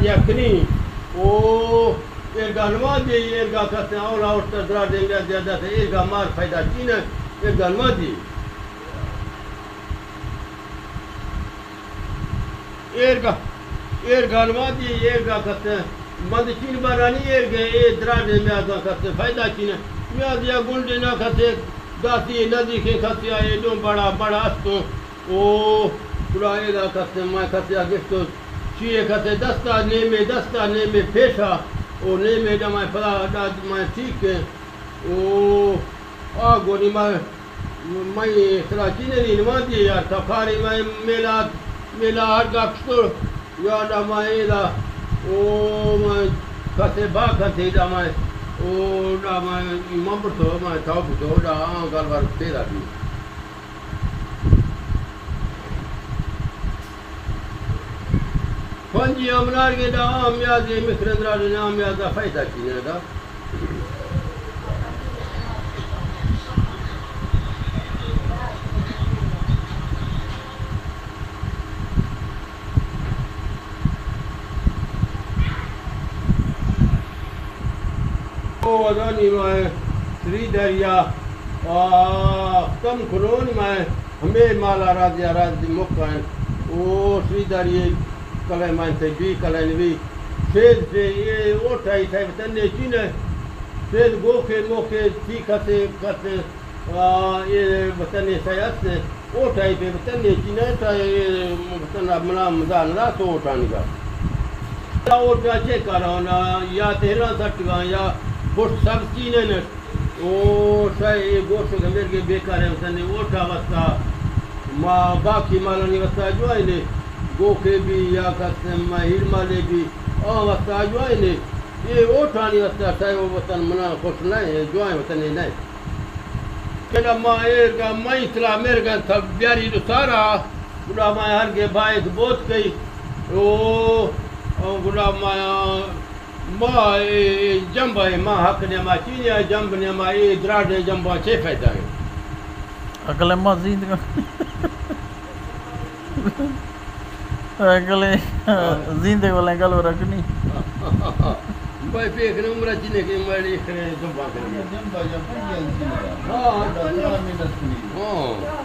یکنی او ایرگا نمازی، ایرگا کسے اولا اوشتر درا دیم بیا زیادہ سے ایرگا مار پیدا چینہ، ایرگا نمازی۔ ایرگا، ایرگا نمازی، ایرگا کسے مند چین بارانی ایرگے، اے درا دیم بیا زان کسے پیدا چینہ۔ میازیا گنڈے نہ کسے داسی نزدیکیں کسے آئے دو بڑا بڑا استوں۔ او گڑا ادا کسے مئے کسے ء گشت و چیے کسے دستا، نیمے دستا، نیمے پیشا، او نیمے دمائے پدا داد مئے ٹھیک ہے۔ او آ گونی مئے، مئے خدا چینے نی نمازی یار، تکاری مئے میلاد، میلاد گپشتو، یا دمائے ادا، او مئے کسے با کسے دمائے، او دمائے من برتو، مئے تاو برتو، دا آن گل بر پیدا بی۔ پنجی امنار گے دا آمیاز اے مکرندرا دے آمیاز دا فائدہ چینے دا۔ او ودانی مائے سری دریا، آ، ختم کنون مائے ہمے مالا رازیا راز دی مکائن۔ او سری دریے کلے مائن تے بی کلے نبی۔ سید سے یہ اوٹائی تھے وطن نے چینے۔ سید گوکے موکے تی کتے کتے آ، اے وطن ء سئے است، او ٹائپ ء وطن ء چی نہ تا، اے وطن ء منا مزا نہ دات اوٹانی گا۔ یا اوٹا چے کارانا، یا تہران سٹگاں، یا بٹ سبز چی نہ نشت۔ او سئے اے گوشت گمیر کے بیکار ہے وطن ء اوٹا وستا، ما باقی مالانی وستا جو ہے نے، گوکے بھی یا کس ما ہیرمالے بھی، آ وستا جو ہے نے، اے اوٹانی وستا سئے او وطن منا خوش نہ ہے، جو ہے وطن ء نہ ہے۔ کنا ما ایرگا مئی تلا میرگا تب بیاری دو سارا، گڑا ما ہر گے باید بوت کئی۔ او، او گڑا ما، ما اے جنب ہے، ما حق نے ما چینے جنب نے ما اے دراڈ نے جنبا چے فائدہ ہے؟ اگلے ما زیندگا۔ گلیں، ہاں۔ زیندگ ولیں گل ورکنی۔ بھائی پیخ نے عمرہ چینے کے مڑی کرے تو باکر۔ جنبا جنبا جنبا۔ ہاں۔ ہاں۔